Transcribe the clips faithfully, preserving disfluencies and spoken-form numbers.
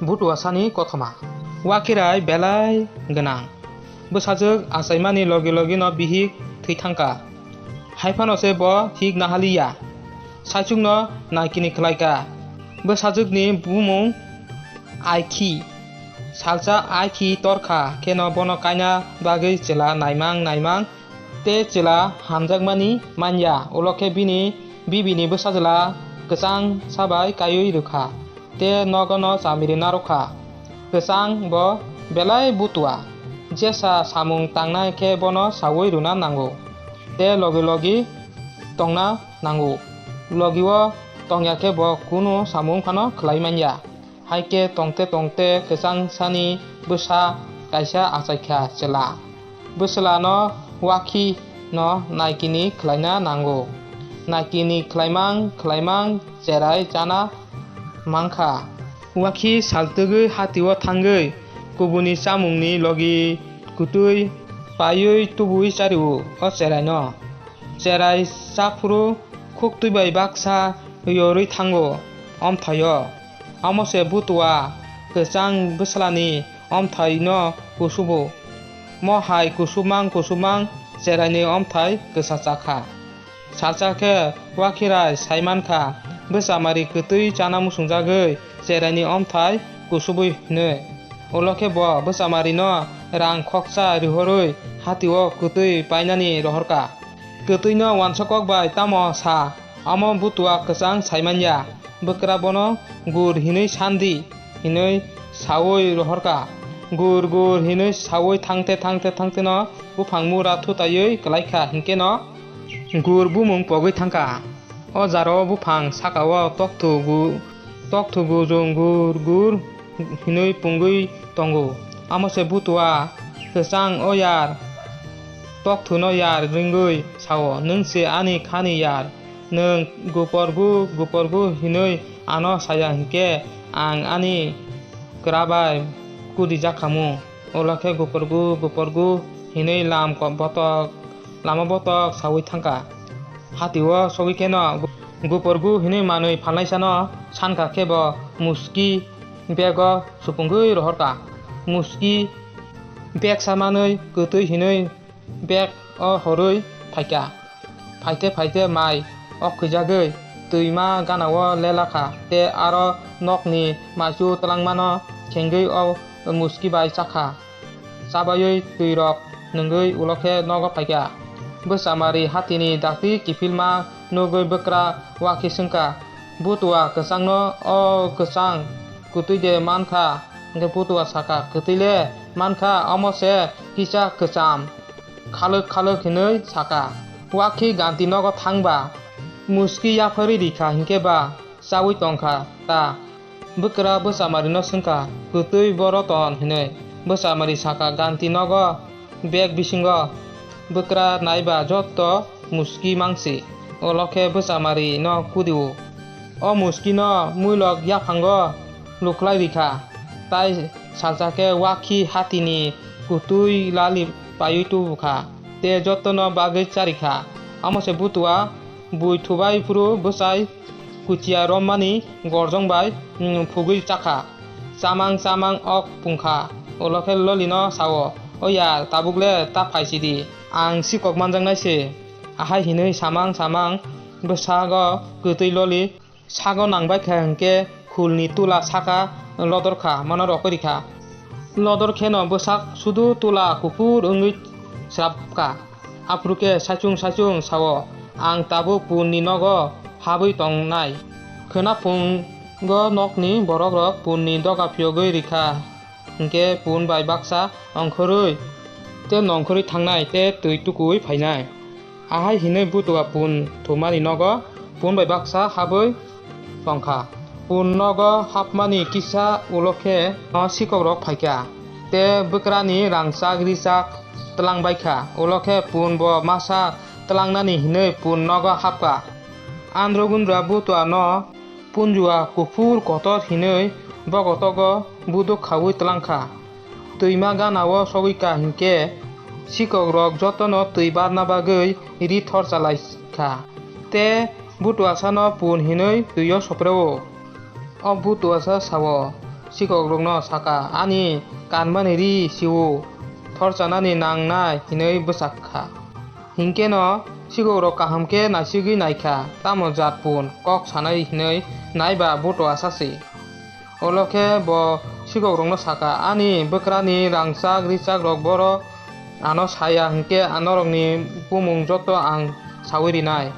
Butuasani kothoma. Wakirai belai gwnang. Bwsajwk achaimani logi logino bihik thwi thangkha. Hai phano se bo thik nahaliya. Saichukno naikini khlaikha. Bwsajwkni bumung Aikhi. Salsa Aikhi torkha kheno bono kaina bagwi chwla naimang naimang tei chwla hamjakmani manya, ulo khe bini bibini bwsajwla kwchang sabai kaiwi rwkha tei nogono chamiri narwkha. Kwchang bo belai butua, jesa samung tangnai khe bono saui rwna nango tei logi logi tongna nango. Logi-o tongya khe bo kunu samung phano khlai manya. Hai khe tongte tongte kwchang sani bwsa kaisa achaikha chwla. Bwswlano wakhi no naikini khlaina nango. Naikini khlaimang khlaimang cherai chana mankha. Wakhi saltwgwi hatio thangwi kubuni chamungni logi kwtwi paiwi tubui chario o cheraino. Cherai chaphuru khuktwi bai baksa yorwi thango omthaio. Omo se butua kwchang bwslani omthaino kusubo. Mo hai kusubmang kusubmang cheraini omthai kwsa chakha. Salsa khe wakhirai saimankha, bwchamari kwtwi chana musungjagwi cheraini omthai kusubwi hwnwi. Ulo khe bo bwchamarino rang khoksa rihorwi hatio kwtwi painani rohorkha. Kwtwino wansokok bai tamo sa, omo butua kwchang saimanya, bwkra bono gur hinwi sandi, hinwi saui rohorkha. Gur gur hinwi saui thangte thangte thangteno buphang mura thutaiwi kwlaikha, hinkeno gur bumung pogwi thangkha. O jaro buphang sakao tokthu gu-, tokthu gujung gur gur hinwi pungwi tongo. Amo se butua kwchang o yar tokthuno yar ringwi sao, "Nwng se ani khani yar. Nwng guporgu guporgu hinwi ano saya hinkhe ang ani kwrabai kudijak khamu." Ulo khe guporgu guporgu hinwi lam ko-, botok, lama botok saui thangkha. Hatio sogwi kheno gu-, guporgu hinwi manwi phalnaisano sankha khe bo muski bego supungwi rohorkha. Muski beg samanwi kwtwi hinwi beg o horwi phaikha. Phaite phaite mai okhwijagwi twima ganao lelakha tei aro nokni maichu twlangmano khengwi o muski bai chakha. Chabaiwi twirok nwngwi ulo khe nogo phaikha. Bwchamari hatini dakti kiphilma nugwi bwkra wakhi swngkha, "Butua kwchangno, o kwchang, kwtwi de mankha?" Hinkhe butua sakha, "Kwtwi le mankha, omo se kisa kwcham." Khalwk khalwk hinwi sakha, "Wakhi ganti nogo thangba muski yapharwi rikha hinkhe ba chaui tongkha ta?" Bwkra bwchamarino swngkha, "Kwtwi boro ton?" hinwi. Bwchamari sakha, "Ganti nogo beg bisingo." Bwkra naiba jotto muski mangsi. Ulo khe bwchamarino kudio. O muskino muilok yaphango lukhlai rikha, tai salsa khe wakhi hatini kwtwi lali paiwi tubukha tei jotono bagwi charikha. Omo se butua bui thubai phuru bwchai kuchiya rommani gorjong bai, mm, phugwi chakha. Chamang chamang ok pungkha. Ulo khe lolino sao, "O yar, tabuk le ta phaisidi, ang sikok manjaknai se." Ahai hinwi samang samang bwsago kwtwi loli sago nangbaikha hinkhe khulni tula saka lodorkha, mano rokoi rikha. Lodor kheno bwsak sudu tula kuphur wngwi srapkha. Aphuru khe saichung saichung sao, "Ang tabuk punni nogo habwi tongnai." Khwnaphungo nokni borokrok punni doga phiyogwi rikha. Hinkhe pun bai baksa ongkhorwi tei nongkhorwi thangnai tei twi tukuwi phainai. Ahai hinwi butua pun thumani nogo pun bai baksa habwi tongkha. Pun nogo hapmani kisa ulo khe no sikokrok phaikha tei bwkrani rangchak richak twlangbaikha. Ulo khe pun bo masa twlangnani hinwi pun nogo hapkha. Andro gundra butua no punjua kuphur kotor hinwi bogotogo buduk khaui twlangkha. Twima ganao sogwikha hinkhe sikokrok jotono twi barna bagwi ri thorchalaikha tei butuasano pun hinwi twio sopreo. O butuasa sao, sikokrokno saka, "Ani kanmani ri sio, thorchanani nangnai," hinwi bwchak kha. Hinkhe no sikokrok kaham khe naisigwi naikha, tamo jat pun kok sanai hinwi naiba butuasa se. Olo khe bo sikokrokno saka, "Ani bwkrani rangchak richakrok boro ano saya hinkhe norokni bumung joto ang saui rinai."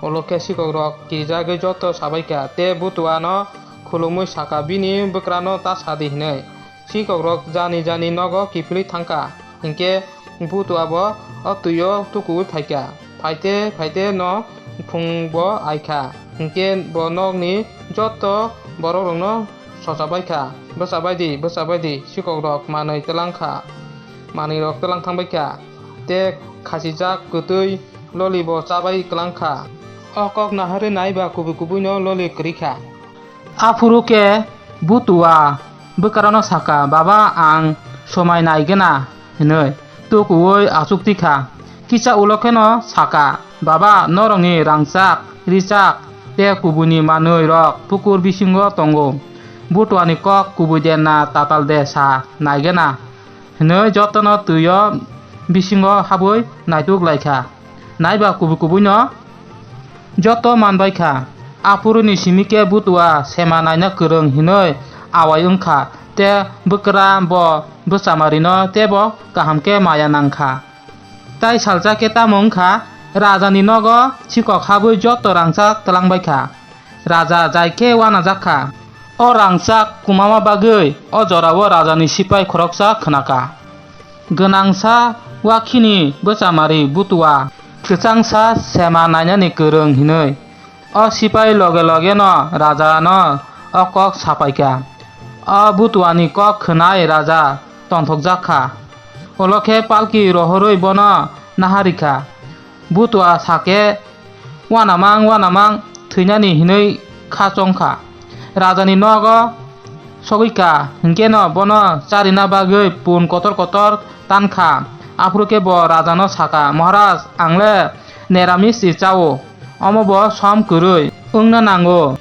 Olo khe sikokrok kirijagwi joto sabaikha, tei butuano khulumui saka, "Bini bwkrano ta sadi," hinwi. Sikokrok jani jani nogo kiphilwi thangkha, hinkhe butua bo o twio tukuui phaikha. Phaite phaite no phung bo aikha, hinkhe bo nokni joto borokrokno sochabaikha, "Bwchabaidi, bwchabaidi, sikokrok manwi twlangkha." Manwirok twlang thangbaikha, tei khachijak kwtwi loli bo chabai kwlangkha. O kok naharwi naiba kubui kubuino loli kwrwikha. Aphuru khe butua bwkrano saka, "Baba, ang somai naigwna," hinwi tukuui achuktikha. Kisa ulo kheno saka, "Baba, norokni rangchak, richak tei kubuini manwirok pukur bisingo tongo. Butuani kok kubui de na tatal de sa naigwna," hinwi jotono twio bisingo habwi naituk laikha. Naiba kubui kubuino joto manbaikha. Aphuruni simi khe butua sema naina kwrwng hinwi awai wngkha, tei bwkra bo bwchamarino teibo kaham khe maya nangkha. Tai salsa khe tamo wngkha, rajani nogo sikok habwi joto rangchak twlangbaikha. Raja jai khe uanajak kha. O rangchak kwmama bagwi o jorao rajani sipai khoroksa khwnakha. Gwnangsa wakhini bwchamari butua kwchangsa sema nainani kwrwng hinwi. O sipai loge logeno rajano o kok sapaikha. O butuani kok khwnai raja tongthokjak kha. Olo khe palki rohorwi bono naharikha. Butua sakhe uanamang uanamang thwinani hinwi kha chongkha. Rajani nogo sogwikha, hinkhe no bono charina bagwi pun kotor kotor tankha. Aphuru khe bo rajano sakha, "Maharaj, ang le neramis se chao, omo bo som kwrwi wngna nango."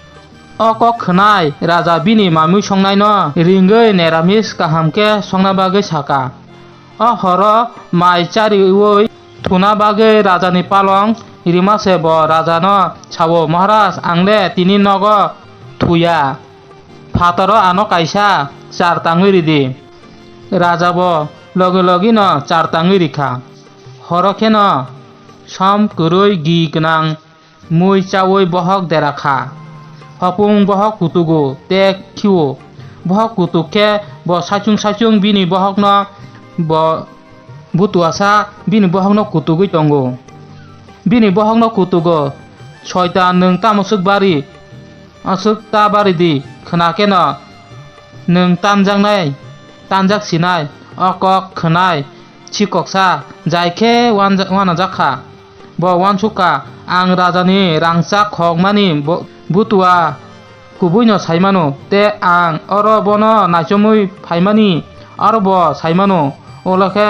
O kok khwnai raja bini mamwi songnaino ringwi neramis kaham khe songna bagwi sakha. O horo mai chariui thuna bagwi rajani palong rima se bo rajano sao, "Maharaj, ang le tini nogo thuya, phataro ano kaisa char tangwi ridi." Raja bo logi logino char tangwi rikha. Horo kheno som kwrwi gi gwnang mui chaui bohok dera kha. Hopung bohok kutugo tei khio. Bohok kutuk khe bo saichung saichung bini bohokno bo butuasa bini bohokno kutugwi tongo. Bini bohokno kutugo, "Soitan, nwng tamo swk bari? Aswk ta bari di, khwna khe no nwng tanjaknai, tanjak sinai." O kok khwnai sikoksa jai khe uanja-, uanajak kha. Bo uansuk kha, "Ang rajani rangchak khokmani bo-, butua kubuino saimano, tei ang oro bono naichomwi phaimani aro bo saimano." Ulo khe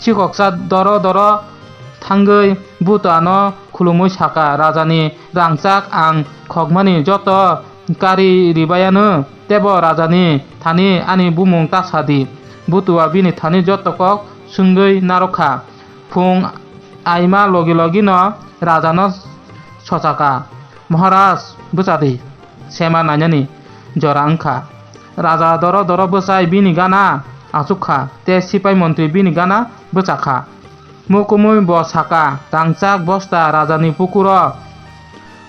sikoksa doro doro thangwi butuano khulumwi sakha, "Rajani rangchak ang khokmani joto kari ribaiano, teibo rajani thani ani bumung ta sadi." Butua bini thani joto kok swngwi narwkha. Phung aima logi logino rajano sochakha, "Maharaj, bwchadi, sema nainani jora wngkha." Raja doro doro bwchai bini gana achukha, tei sipai montri bini gana bwchakha. Mukumui bo sakha, "Rangchak bosta rajani pukuro,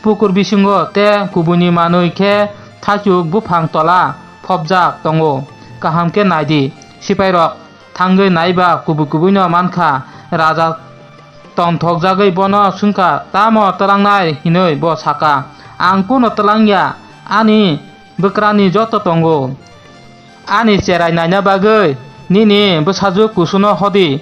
pukur bisingo tei kubuini manwi khe thaichuk buphang tola phobjak tongo, kaham khe naidi." Sipairok thangwi naiba kubui kubuino mankha, raja tongthokjagwi bono swngkha, "Tamo twlangnai?" hinwi bo sakha, "Ang kuno twlangya, ani bwkrani joto tongo. Ani cherai naina bagwi nini bwsajwk kusuno hodi,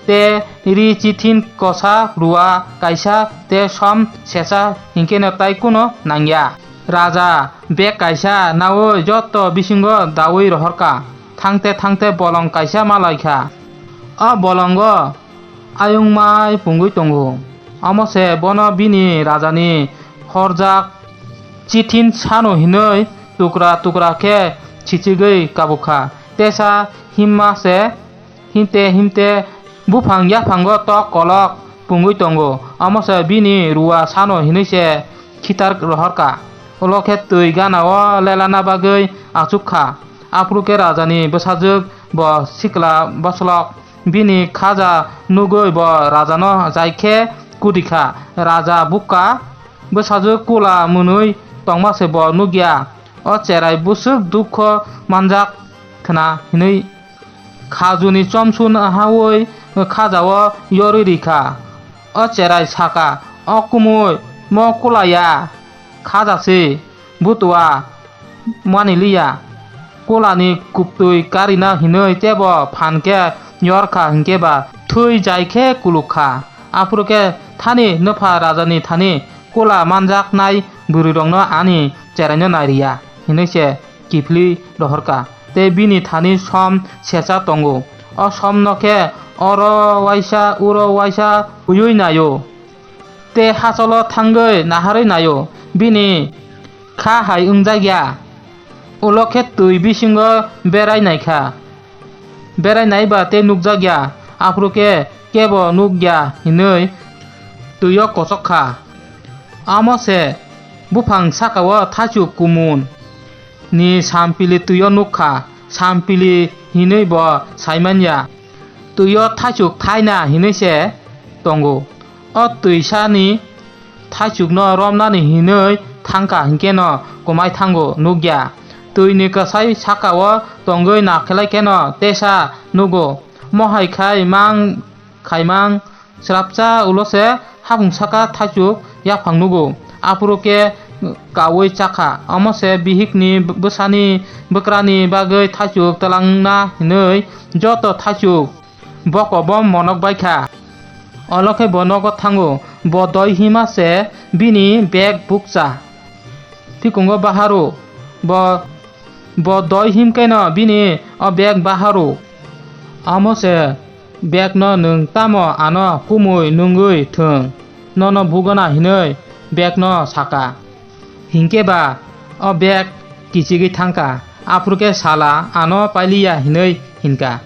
tei ri chithin kosa rua kaisa tei som sesa, hinkhe no tai kuno nangya." Raja bag kaisa naui joto bisingo daui rohorkha, thangte thangte bolong kaisa malaikha. O bolongo ayung mai pungwi tongo. Omo se bono bini rajani horjak chithin sano hinwi tukra tukra khe sichigwi kabukha. Tesa himma se himte himte buphang yaphango tok kolok pungwi tongo. Omo se bini rua sano hinwi se khitar rohorkha. Ulo khe twi gana-o lelana bagwi achukha. Aphuru khe rajani bwsajwk bo sikla boslok. Bini khaja nugwi bo rajano jai khe kudikha. Raja bukha bwsajwk kula mwnwi tongma se bo nukya. O cherai bwswk dukho manjak khna hinwi khajuni chomsu nahaui khaja-o yorwi rikha. O cherai saka, "O kumui, mo kula ya, khaja se, butua mani liya. Kulani kuptwi karina hinwi tebo phan khe yorkha hinkhe ba thwi jai khe kulukha." Aphuru khe thani nwpha rajani thani kula manjaknai bwrwirokno ani cheraino nai riya hinwi se kiphilwi rohorkha, tei bini thani som secha tongo. O somno khe oro waisa, uro waisa huiwi naio, tei hachalo thangwi naharwi naio, bini kha hai wngjak ya. Ulo khe twi bisingo berai naikha. Berai naiba tei nukjak ya, aphuru khe kebo nuk ya hinwi twi-o kochok kha. Amo se buphang saka-o thaichuk kumun ni sampili twi-o nuk kha, sampili hinwi bo sai man ya. Twi-o thaichuk thaina hinwi se tongo. O twisani thaichukno romnani hinwi thangkha hinkhe no kwmai thango nukya. Twini kwsai saka-o tongwi nakhelai kheno tesa nugo. Mohai khai mang khaimang srapsa ulo se hapung saka thaichuk yaphang nugo. Aphuru khe kaui chakha. Omo se bihikni bwsani bwkrani bagwi thaichuk twlangna hinwi joto thaichuk boko bo monok bai kha. Olo khe bo nogo thango. Bo doi hima se bini bag bukcha. Thikungo baharu. Bo, bo doi him khe no bini o bag baharu. Amo se bag no nwng tamo ano kumui nungwi thwng. Nono bugana hinwi bag no saka. Hinkhe ba o bag kichigwi thangkha, aphuru khe sala ano pailiya hinwi hinkha.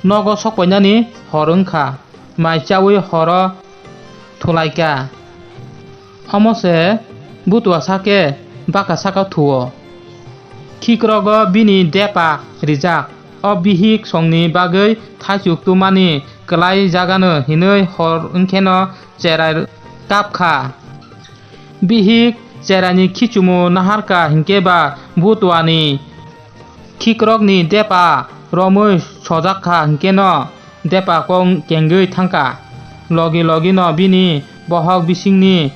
Nogo sokpainani hor wngkha, mai chaui horo thulaikha. Omo se butua sa khe baka saka thuo. Khikrogo bini depa rijak. O bihik songni bagwi thaichuk tumani kwlai jagano hinwi hor wngkheno cherai kapkha. Bihik cheraini khichumu naharkha hinkhe ba butuani khikrokni depa romwi sojakha hinkheno depa kok kengwi thangkha. Logi logino bini bohok bisingni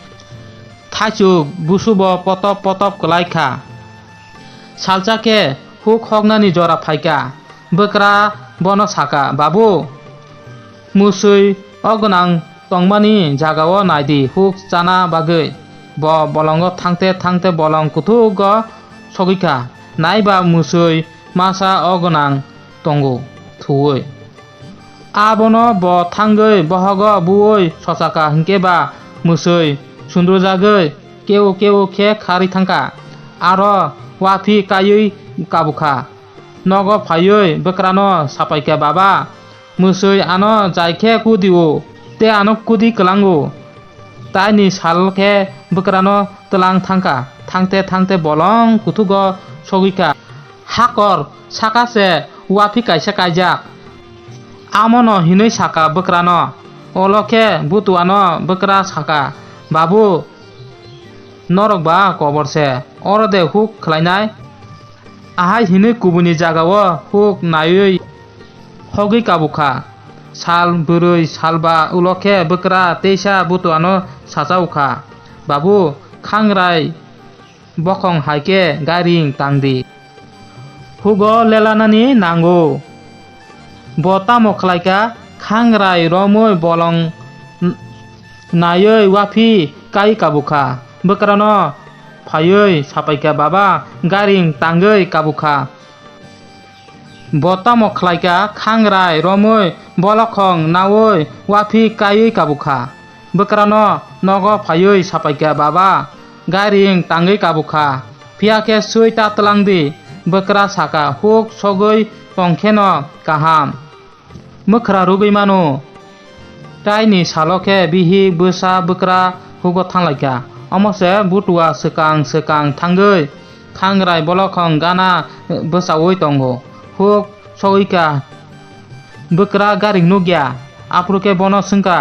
thaichuk busubo potop potop kwlaikha. Salsa khe huk hoknani jora phaikha. Bwkra bono sakha, "Babu, mwswi o gwnang tongmani jagao naidi huk chana bagwi." Bo bolongo thangte thangte bolong kuthugo sogwikha. Naiba mwswi masa o gwnang tongo thuwi. Abono bo thangwi bohogo buwi sochakha hinkhe ba mwswi sundrujagwi keu keu khe kharwi thangkha. Aro uaphi kaiwi kabukha. Nogo phaiwi bwkrano sapaikha, "Baba, mwswi ano jai khe kudio, tei ano kudi kwlango." Taini sal khe bwkrano twlang thangkha, thangte thangte bolong kuthugo sogwikha. Hakor saka se uaphi kaisa kaijak. Amono hinwi sakha bwkrano. Olo khe butuano bwkra sakha, "Babu, norok ba kobor se, oro de huk khlainai?" Ahai hinwi kubuni jagao huk naiwi hogwi kabukha. Sal bwrwi salba ulo khe bwkra teisa butuano sachaukha, "Babu, khangrai bokhong hai khe gairing tang di. Hugo lelanani nango." Bo tamo khlaikha, khangrai romwi bolong n-, naiwi uaphi kai kabukha. Bwkrano phaiwi sapaikha, "Baba, gairing tangwi kabukha." Bo tamo khlaikha, khangrai romwi bolokhong naui uaphi kaiwi kabukha. Bwkrano nogo phaiwi sapaikha, "Baba, Gairing tangwi kabukha, phiya khe swi ta twlang di. Bwkra saka, huk sogwi tong kheno kaham. Mwkhra rwgwi mano. Taini salo khe bihik bwsa bwkra hugo thanglaikha. Omo se butua swkang swkang thangwi khangrai bolokhong gana bwchaui tongo. Huk sogwikha, bwkra Gairing nukya. Aphuru khe bono swngkha,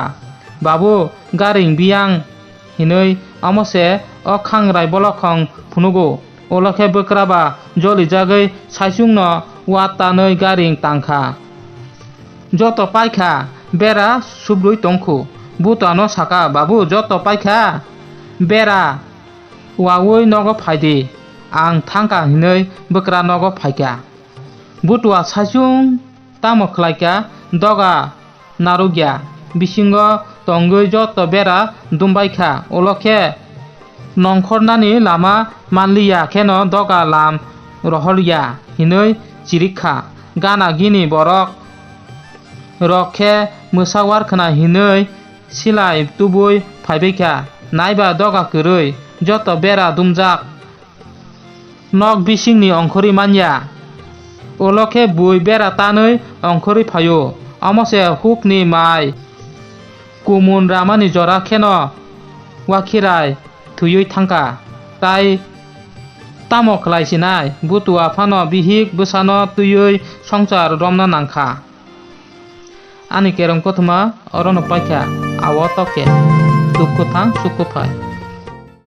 "Babu, Gairing biyang?" hinwi. Omo se o khangrai bolokhong phunugo. Ulo khe bwkra ba jolijagwi saichungno wa tanwi Gairing tangkha. Joto paikha, bera subrwi tongkhu. Butuano saka, "Babu, joto paikha, bera waui nogo phaidi, ang thangkha," hinwi bwkra nogo phaikha. Butua saichung tamo khlaikha, doga narwkya, bisingo tongwi joto bera dumbaikha. Ulo khe nongkhornani lama manliya kheno doga lam rohorya hinwi chirikha. Gana gini borok rok khe mwsa warkhna hinwi silai tubui phaibaikha. Naiba doga kwrwi, joto bera dumjak. Nok bisingni ongkhorwi manya. Ulo khe bui bera tanwi ongkhorwi phaio. Omo se hukni mai kumun ramani jora kheno wakhirai thwiwi thangkha. Tai tamo khlai sinai, butua phano bihik bwsano twiwi swngchar romna nangkha. Ani kerong kothoma orono paikha, awo tokhe. Tuk kwthang, suk kwphai.